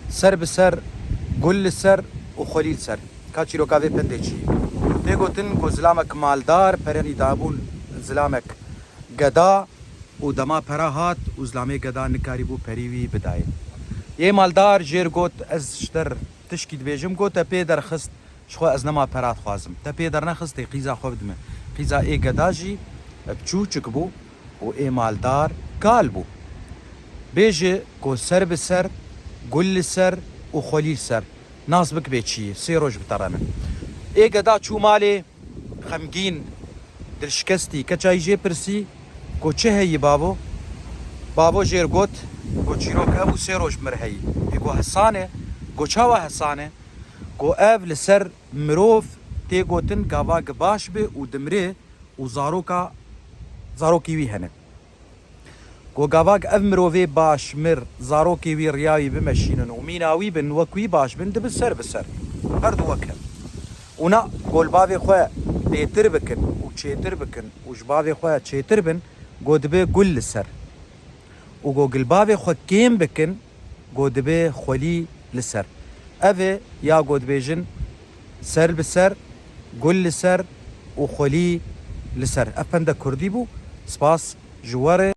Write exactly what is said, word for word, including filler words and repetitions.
Ser bi ser, gul li ser û xwelî li ser. Ka çîroka vê pendê çi? Tê gotin ku zilamek maldar perenî dabûn zilamek geda û dema pera hat û zilamê geda nikarîbû perî wî bidayê. Yê maldar jêr got, ez ji te tişkî dibêjim, got, te pê derxist, ji xwe ez nema pera dixwazim. Te pê dernexistê, qîza xwe bidime. Qîza ê geda jî biçûçik bû û ê maldar kal bû. Bêje ku ser bi ser, gul li ser û xwelî li ser. Nas bikibê çi ye, sê roj bi te re ne. Ê geda çû malê, xemgîn, dilşikestî, keça yî jê pirsî ku çi heyî bavo? Bavo jêr got ku çîrok ev û sê roj bi mir heyî. Ê ku hesane, ku çawa hesane? Ku ev li ser mirov tê gotin gavak baş bi û dimrê û zaroka, zarokî wî hene. Ku gavak ev mirovê baş mir, zarokê wî riya wî bimeşînin û mîna wî bin, wek wî baş bin, dibin ser bi ser. Her du wek hev. Û na, ku li bavê xwe bêtir bikin û çêtir bikin û ji bavê xwe çêtir bin, ku dibe gul li ser. Û ku li bavê xwe kêm bikin, ku dibe xwelî li ser. Ev e ya ku dibêjin ser bi ser, gul li ser û xwelî li ser. Ev pende kurdî bû. Spas ji we re.